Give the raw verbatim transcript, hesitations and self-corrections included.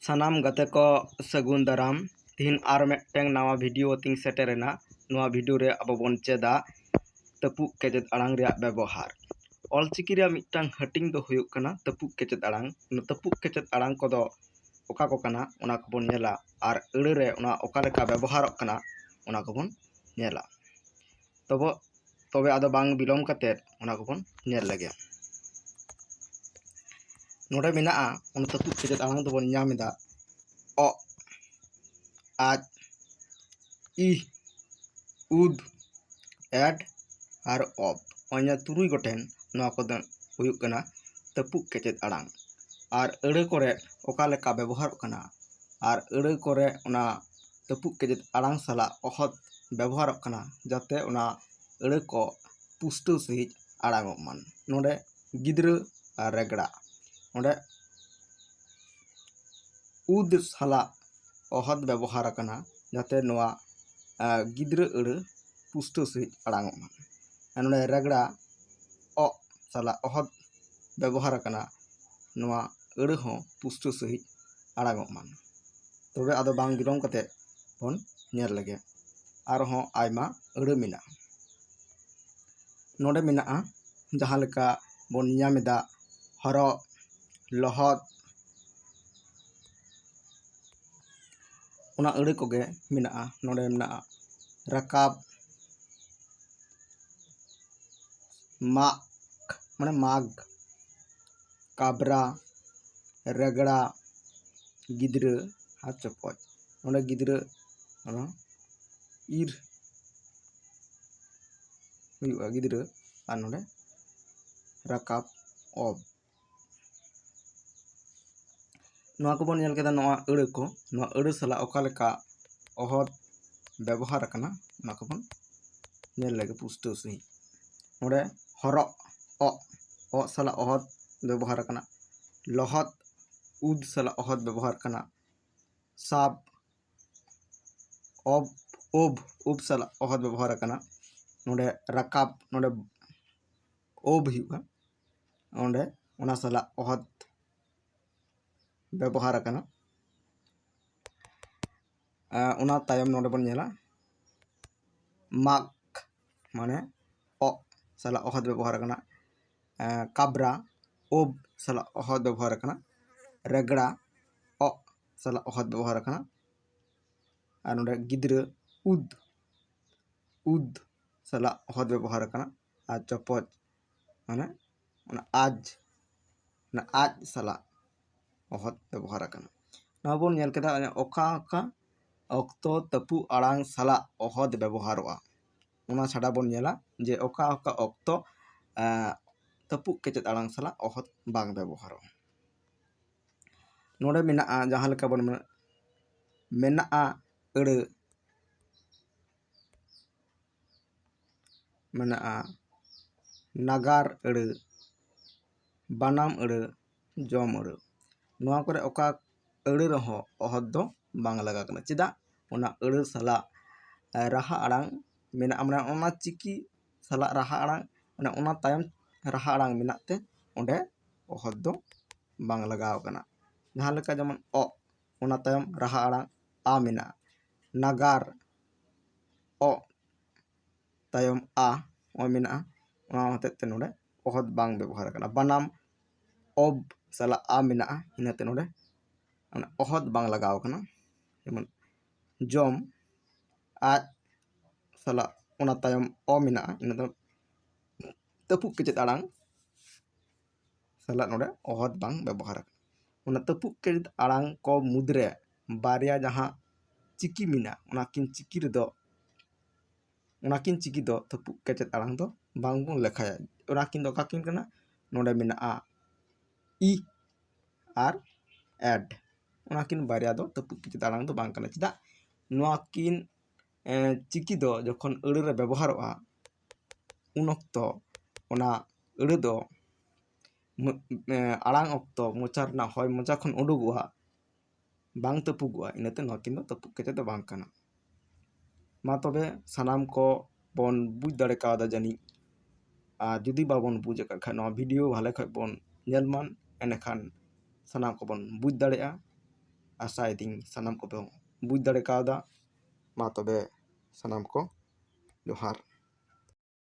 ᱥᱟᱱᱟᱢ ᱜᱟᱛᱮ ᱠᱚ ᱥᱟᱹᱜᱩᱱ ᱫᱟᱨᱟᱢ᱾ ᱛᱤᱦᱤᱧ ᱟᱨ ᱢᱤᱫᱴᱟᱝ ᱱᱟᱣᱟ ᱵᱷᱤᱰᱤᱭᱳ ᱛᱤᱧ ᱥᱮᱴᱮᱨᱮᱱᱟ᱾ ᱱᱚᱣᱟ ᱵᱷᱤᱰᱤᱭᱳ ᱨᱮ ᱟᱵᱚ ᱵᱚᱱ ᱪᱮᱫᱟ ᱛᱟᱹᱯᱩᱜ ᱠᱮᱪᱮᱫ ᱟᱲᱟᱝ ᱨᱮᱭᱟᱜ ᱵᱮᱵᱚᱦᱟᱨ᱾ ᱚᱞᱪᱤᱠᱤ ᱨᱮᱭᱟᱜ ᱢᱤᱫᱴᱟᱝ ᱦᱟᱹᱴᱤᱧ ᱫᱚ ᱦᱩᱭᱩᱜ ᱠᱟᱱᱟ ᱛᱟᱹᱯᱩᱜ ᱠᱮᱪᱮᱫ ᱟᱲᱟᱝ᱾ ᱚᱱᱟ ᱛᱟᱹᱯᱩᱜ ᱠᱮᱪᱮᱫ ᱟᱲᱟᱝ ᱠᱚᱫᱚ ᱚᱠᱟ ᱠᱚ ᱠᱟᱱᱟ, ᱚᱱᱟ ᱠᱚᱵᱚᱱ ᱧᱮᱞᱟ, ᱟᱨ ᱟᱹᱲᱟᱹ ᱨᱮ ᱚᱱᱟ ᱚᱠᱟ ᱞᱮᱠᱟ ᱵᱮᱵᱚᱦᱟᱨᱚᱜ ᱠᱟᱱᱟ, ᱚᱱᱟ ᱠᱚᱵᱚᱱ ᱧᱮᱞᱟ᱾ ᱛᱚᱵᱮ ᱛᱚᱵᱮ ᱟᱫᱚ ᱵᱟᱝ ᱵᱤᱞᱚᱢ ᱠᱟᱛᱮᱫ ᱚᱱᱟ ᱠᱚᱵᱚᱱ ᱧᱮᱞ ᱞᱮᱜᱮ᱾ ᱱᱚᱰᱮ ᱢᱮᱱᱟᱜᱼᱟ, ᱚᱱᱟ ᱛᱟᱹᱯᱩᱜ ᱠᱮᱪᱮᱫ ᱟᱲᱟᱝ ᱫᱚᱵᱚᱱ ᱧᱟᱢ ᱮᱫᱟ ᱚᱜ, ᱟᱡ, ᱤᱦ, ᱩᱫ, ᱮᱰ ᱟᱨ ᱚᱵ᱾ ᱱᱚᱜᱼᱚᱭ ᱱᱤᱭᱟᱹ ᱛᱩᱨᱩᱭ ᱜᱚᱴᱮᱱ, ᱱᱚᱣᱟ ᱠᱚᱫᱚ ᱦᱩᱭᱩᱜ ᱠᱟᱱᱟ ᱛᱟᱹᱯᱩᱜ ᱠᱮᱪᱮᱫ ᱟᱲᱟᱝ᱾ ᱟᱨ ᱟᱹᱲᱟᱹ ᱠᱚᱨᱮ ᱚᱠᱟ ᱞᱮᱠᱟ ᱵᱮᱵᱚᱦᱟᱨᱚᱜ ᱠᱟᱱᱟ, ᱟᱨ ᱟᱹᱲᱟᱹ ᱠᱚᱨᱮ ᱚᱱᱟ ᱛᱟᱹᱯᱩᱜ ᱠᱮᱪᱮᱫ ᱟᱲᱟᱝ ᱥᱟᱞᱟᱜ ᱚᱦᱚᱫ ᱵᱮᱵᱚᱦᱟᱨᱚᱜ ᱠᱟᱱᱟ, ᱡᱟᱛᱮ ᱚᱱᱟ ᱟᱹᱲᱟᱹ ᱠᱚ ᱯᱩᱥᱴᱟᱹᱣ ᱥᱟᱺᱦᱤᱡ ᱟᱲᱟᱝᱚᱜ ᱢᱟ᱾ ᱱᱚᱰᱮ ᱜᱤᱫᱽᱨᱟᱹ ᱟᱨ ᱨᱮᱜᱽᱲᱟ, ᱱᱚᱰᱮ ᱩᱫ ᱥᱟᱞᱟᱜ ᱚᱦᱚᱫ ᱵᱮᱵᱚᱦᱟᱨ ᱟᱠᱟᱱᱟ, ᱡᱟᱛᱮ ᱱᱚᱣᱟ, ᱟ, ᱜᱤᱫᱽᱨᱟᱹ ᱟᱹᱲᱟᱹ ᱯᱩᱥᱴᱟᱹᱣ ᱥᱟᱺᱦᱤᱡ ᱟᱲᱟᱝᱚᱜ ᱢᱟ᱾ ᱟᱨ ᱱᱚᱰᱮ ᱨᱮᱜᱽᱲᱟ ᱚᱜ ᱥᱟᱞᱟᱜ ᱚᱦᱚᱫ ᱵᱮᱵᱚᱦᱟᱨ ᱟᱠᱟᱱᱟ, ᱱᱚᱣᱟ ᱟᱹᱲᱟᱹ ᱦᱚᱸ ᱯᱩᱥᱴᱟᱹᱣ ᱥᱟᱺᱦᱤᱡ ᱟᱲᱟᱝᱚᱜ ᱢᱟ᱾ ᱛᱚᱵᱮ ᱟᱫᱚ ᱵᱟᱝ ᱵᱤᱞᱚᱢ ᱠᱟᱛᱮ ᱵᱚᱱ ᱧᱮᱞ ᱞᱮᱜᱮ᱾ ᱟᱨᱦᱚᱸ ᱟᱭᱢᱟ ᱟᱹᱲᱟᱹ ᱢᱮᱱᱟᱜᱼᱟ᱾ ᱱᱚᱰᱮ ᱢᱮᱱᱟᱜᱼᱟ, ᱡᱟᱦᱟᱸ ᱞᱮᱠᱟ ᱵᱚᱱ ᱧᱟᱢ ᱮᱫᱟ, ᱦᱚᱨᱚᱜ, ᱞᱚᱦᱚᱫ, ᱚᱱᱟ ᱟᱹᱲᱟᱹ ᱠᱚᱜᱮ ᱢᱮᱱᱟᱜᱼᱟ᱾ ᱱᱚᱰᱮ ᱢᱮᱱᱟᱜᱼᱟ ᱨᱟᱠᱟᱵ, ᱢᱟᱜ, ᱢᱟᱱᱮ ᱢᱟᱜᱽ, ᱠᱟᱵᱽᱨᱟ, ᱨᱮᱜᱽᱲᱟ, ᱜᱤᱫᱽᱨᱟᱹ ᱟᱨ ᱪᱚᱯᱚᱡ᱾ ᱱᱚᱰᱮ ᱜᱤᱫᱽᱨᱟᱹ, ᱚᱱᱟ ᱤᱨ ᱦᱩᱭᱩᱜᱼᱟ ᱜᱤᱫᱽᱨᱟᱹ, ᱟᱨ ᱱᱚᱰᱮ ᱨᱟᱠᱟᱵ, ᱚᱵ᱾ ᱱᱚᱣᱟ ᱠᱚᱵᱚᱱ ᱧᱮᱞ ᱠᱮᱫᱟ, ᱱᱚᱣᱟ ᱟᱹᱲᱟᱹ ᱠᱚ, ᱱᱚᱣᱟ ᱟᱹᱲᱟᱹ ᱥᱟᱞᱟᱜ ᱚᱠᱟ ᱞᱮᱠᱟ ᱚᱦᱚᱫ ᱵᱮᱵᱚᱦᱟᱨ ᱟᱠᱟᱱᱟ, ᱚᱱᱟ ᱠᱚᱵᱚᱱ ᱧᱮᱞ ᱞᱮᱜᱮ ᱯᱩᱥᱴᱟᱹᱣ ᱥᱟᱺᱦᱤᱡ᱾ ᱱᱚᱰᱮ ᱦᱚᱨᱚᱜ, ᱚᱜ, ᱚᱜ ᱥᱟᱞᱟᱜ ᱚᱦᱚᱫ ᱵᱮᱵᱚᱦᱟᱨ ᱟᱠᱟᱱᱟ᱾ ᱞᱚᱦᱚᱫ, ᱩᱫ ᱥᱟᱞᱟᱜ ᱚᱦᱚᱫ ᱵᱮᱵᱚᱦᱟᱨ ᱟᱠᱟᱱᱟ᱾ ᱥᱟᱵ, ᱚᱵ, ᱳᱵ, ᱳᱵ ᱥᱟᱞᱟᱜ ᱚᱦᱚᱫ ᱵᱮᱵᱚᱦᱟᱨ ᱟᱠᱟᱱᱟ᱾ ᱱᱚᱰᱮ ᱨᱟᱠᱟᱵ, ᱱᱚᱰᱮ ᱳᱵ ᱦᱩᱭᱩᱜᱼᱟ, ᱚᱸᱰᱮ ᱚᱱᱟ ᱥᱟᱞᱟᱜ ᱚᱦᱚᱫ ᱵᱮᱵᱚᱦᱟᱨ ᱟᱠᱟᱱᱟ᱾ ᱚᱱᱟ ᱛᱟᱭᱚᱢ ᱱᱚᱰᱮ ᱵᱚᱱ ᱧᱮᱞᱟ ᱢᱟᱜᱽ, ᱢᱟᱱᱮ ᱚᱜ ᱥᱟᱞᱟᱜ ᱚᱦᱚᱫ ᱵᱮᱵᱚᱦᱟᱨ ᱟᱠᱟᱱᱟ᱾ ᱠᱟᱵᱽᱨᱟ, ᱳᱵ ᱥᱟᱞᱟᱜ ᱚᱦᱚᱫ ᱵᱮᱵᱚᱦᱟᱨ ᱟᱠᱟᱱᱟ᱾ ᱨᱮᱜᱽᱲᱟ, ᱚᱜ ᱥᱟᱞᱟᱜ ᱚᱦᱚᱫ ᱵᱮᱵᱚᱦᱟᱨ ᱟᱠᱟᱱᱟ᱾ ᱟᱨ ᱱᱚᱰᱮ ᱜᱤᱫᱽᱨᱟᱹ, ᱩᱫ, ᱩᱫ ᱥᱟᱞᱟᱜ ᱚᱦᱚᱫ ᱵᱮᱵᱚᱦᱟᱨ ᱟᱠᱟᱱᱟ᱾ ᱟᱨ ᱪᱚᱯᱚᱡ, ᱢᱟᱱᱮ ᱚᱱᱟ ᱟᱡ, ᱚᱱᱟ ᱟᱡ ᱥᱟᱞᱟᱜ ᱚᱦᱚᱫ ᱵᱮᱵᱚᱦᱟᱨ ᱟᱠᱟᱱᱟ᱾ ᱱᱚᱣᱟ ᱵᱚᱱ ᱧᱮᱞ ᱠᱮᱫᱟ, ᱚᱠᱟ ᱚᱠᱟ ᱚᱠᱛᱚ ᱛᱟᱹᱯᱩᱜ ᱟᱲᱟᱝ ᱥᱟᱞᱟᱜ ᱚᱦᱚᱫ ᱵᱮᱵᱚᱦᱟᱨᱚᱜᱼᱟ᱾ ᱚᱱᱟ ᱪᱷᱟᱰᱟ ᱵᱚᱱ ᱧᱮᱞᱟ ᱡᱮ ᱚᱠᱟ ᱚᱠᱟ ᱚᱠᱛᱚ, ᱮᱸ, ᱛᱟᱹᱯᱩᱜ ᱠᱮᱪᱮᱫ ᱟᱲᱟᱝ ᱥᱟᱞᱟᱜ ᱚᱦᱚᱫ ᱵᱟᱝ ᱵᱮᱵᱚᱦᱟᱨᱚᱜᱼᱟ᱾ ᱱᱚᱰᱮ ᱢᱮᱱᱟᱜᱼᱟ, ᱡᱟᱦᱟᱸ ᱞᱮᱠᱟ ᱵᱚᱱ ᱢᱮᱱᱟ, ᱢᱮᱱᱟᱜᱼᱟ ᱟᱹᱲᱟᱹ, ᱢᱮᱱᱟᱜᱼᱟ ᱱᱟᱜᱟᱨ ᱟᱹᱲᱟᱹ, ᱵᱟᱱᱟᱢ ᱟᱹᱲᱟᱹ, ᱡᱚᱢ ᱟᱹᱲᱟᱹ᱾ ᱱᱚᱣᱟ ᱠᱚᱨᱮ ᱚᱠᱟ ᱟᱹᱲᱟᱹ ᱨᱮᱦᱚᱸ ᱚᱦᱚᱫ ᱫᱚ ᱵᱟᱝ ᱞᱟᱜᱟᱣ ᱠᱟᱱᱟ᱾ ᱪᱮᱫᱟᱜ? ᱚᱱᱟ ᱟᱹᱲᱟᱹ ᱥᱟᱞᱟᱜ ᱨᱟᱦᱟ ᱟᱲᱟᱝ ᱢᱮᱱᱟᱜᱼᱟ, ᱢᱟᱱᱮ ᱚᱱᱟ ᱪᱤᱠᱤ ᱥᱟᱞᱟᱜ ᱨᱟᱦᱟ ᱟᱲᱟᱝ, ᱢᱟᱱᱮ ᱚᱱᱟ ᱛᱟᱭᱚᱢ ᱨᱟᱦᱟ ᱟᱲᱟᱝ ᱢᱮᱱᱟᱜ ᱛᱮ ᱚᱸᱰᱮ ᱚᱦᱚᱫ ᱫᱚ ᱵᱟᱝ ᱞᱟᱜᱟᱣ ᱠᱟᱱᱟ᱾ ᱡᱟᱦᱟᱸ ᱞᱮᱠᱟ ᱡᱮᱢᱚᱱ ᱚᱜ, ᱚᱱᱟ ᱛᱟᱭᱚᱢ ᱨᱟᱦᱟ ᱟᱲᱟᱝ ᱟ ᱢᱮᱱᱟᱜᱼᱟ᱾ ᱱᱟᱜᱟᱨ, ᱚᱜ ᱛᱟᱭᱚᱢ ᱟ, ᱚ ᱢᱮᱱᱟᱜᱼᱟ, ᱚᱱᱟ ᱦᱚᱛᱮᱡ ᱛᱮ ᱱᱚᱰᱮ ᱚᱦᱚᱫ ᱵᱟᱝ ᱵᱮᱵᱚᱦᱟᱨ ᱟᱠᱟᱱᱟ᱾ ᱵᱟᱱᱟᱢ ᱚᱵ ᱥᱟᱞᱟᱜ ᱟ ᱢᱮᱱᱟᱜᱼᱟ, ᱤᱱᱟᱹᱛᱮ ᱱᱚᱰᱮ ᱚᱱᱟ ᱚᱦᱚᱫ ᱵᱟᱝ ᱞᱟᱜᱟᱣ ᱟᱠᱟᱱᱟ᱾ ᱡᱮᱢᱚᱱ ᱡᱚᱢ, ᱟᱡ ᱥᱟᱞᱟᱜ ᱚᱱᱟ ᱛᱟᱭᱚᱢ ᱚ ᱢᱮᱱᱟᱜᱼᱟ, ᱤᱱᱟᱹ ᱫᱚ ᱛᱟᱹᱯᱩᱜ ᱠᱮᱪᱮᱫ ᱟᱲᱟᱝ ᱥᱟᱞᱟᱜ ᱱᱚᱰᱮ ᱚᱦᱚᱫ ᱵᱟᱝ ᱵᱮᱵᱚᱦᱟᱨ ᱟᱠᱟᱱᱟ᱾ ᱚᱱᱟ ᱛᱟᱹᱯᱩᱜ ᱠᱮᱪᱮᱫ ᱟᱲᱟᱝ ᱠᱚ ᱢᱩᱫᱽᱨᱮ ᱵᱟᱨᱭᱟ ᱡᱟᱦᱟᱸ ᱪᱤᱠᱤ ᱢᱮᱱᱟᱜ, ᱚᱱᱟᱠᱤᱱ ᱪᱤᱠᱤ ᱨᱮᱫᱚ, ᱚᱱᱟᱠᱤᱱ ᱪᱤᱠᱤ ᱫᱚ ᱛᱟᱹᱯᱩᱜ ᱠᱮᱪᱮᱫ ᱟᱲᱟᱝ ᱫᱚ ᱵᱟᱝ ᱵᱚᱱ ᱞᱮᱠᱷᱟᱭᱟ᱾ ᱚᱱᱟᱠᱤᱱ ᱫᱚ ᱚᱠᱟᱠᱤᱱ ᱠᱟᱱᱟ? ᱱᱚᱰᱮ ᱢᱮᱱᱟᱜᱼᱟ ᱤ ᱟᱨ ᱮᱰ᱾ ᱚᱱᱟᱠᱤᱱ ᱵᱟᱨᱭᱟ ᱫᱚ ᱛᱟᱹᱯᱩᱜ ᱠᱮᱪᱮᱫ ᱟᱲᱟᱝ ᱫᱚ ᱵᱟᱝ ᱠᱟᱱᱟ᱾ ᱪᱮᱫᱟᱜ? ᱱᱚᱣᱟ ᱠᱤᱱ, ᱮᱸ, ᱪᱤᱠᱤ ᱫᱚ ᱡᱚᱠᱷᱚᱱ ᱟᱹᱲᱟᱹ ᱨᱮ ᱵᱮᱵᱚᱦᱟᱨᱚᱜᱼᱟ, ᱩᱱ ᱚᱠᱛᱚ ᱚᱱᱟ ᱟᱹᱲᱟᱹ ᱫᱚ ᱢᱩ-, ᱮᱸ, ᱟᱲᱟᱝ ᱚᱠᱛᱚ ᱢᱚᱪᱟ ᱨᱮᱱᱟᱜ ᱦᱚᱭ ᱢᱚᱪᱟ ᱠᱷᱚᱱ ᱩᱰᱩᱠᱚᱜᱼᱟ, ᱵᱟᱝ ᱛᱟᱹᱯᱩᱜᱚᱜᱼᱟ, ᱤᱱᱟᱹᱛᱮ ᱱᱚᱣᱟ ᱠᱤᱱ ᱫᱚ ᱛᱟᱹᱯᱩᱜ ᱠᱮᱪᱮᱫ ᱫᱚ ᱵᱟᱝ ᱠᱟᱱᱟ᱾ ᱢᱟ ᱛᱚᱵᱮ ᱥᱟᱱᱟᱢ ᱠᱚ ᱵᱚᱱ ᱵᱩᱡᱽ ᱫᱟᱲᱮ ᱠᱟᱣᱫᱟ ᱡᱟᱹᱱᱤᱡ᱾ ᱟᱨ ᱡᱩᱫᱤ ᱵᱟᱵᱚᱱ ᱵᱩᱡᱽ ᱟᱠᱟᱫ ᱠᱷᱟᱱ, ᱱᱚᱣᱟ ᱵᱷᱤᱰᱤᱭᱳ ᱵᱷᱟᱞᱮ ᱠᱷᱚᱡ ᱵᱚᱱ ᱧᱮᱞ ᱢᱟ, ᱮᱸᱰᱮᱠᱷᱟᱱ ᱥᱟᱱᱟᱢ ᱠᱚᱵᱚᱱ ᱵᱩᱡᱽ ᱫᱟᱲᱮᱭᱟᱜᱼᱟ᱾ ᱟᱥᱟᱭᱮᱫᱟᱹᱧ ᱥᱟᱱᱟᱢ ᱠᱚᱵᱚᱱ ᱵᱩᱡᱽ ᱫᱟᱲᱮ ᱠᱟᱣᱫᱟ᱾ ᱢᱟ ᱛᱚᱵᱮ ᱥᱟᱱᱟᱢ ᱠᱚ ᱡᱚᱦᱟᱨ᱾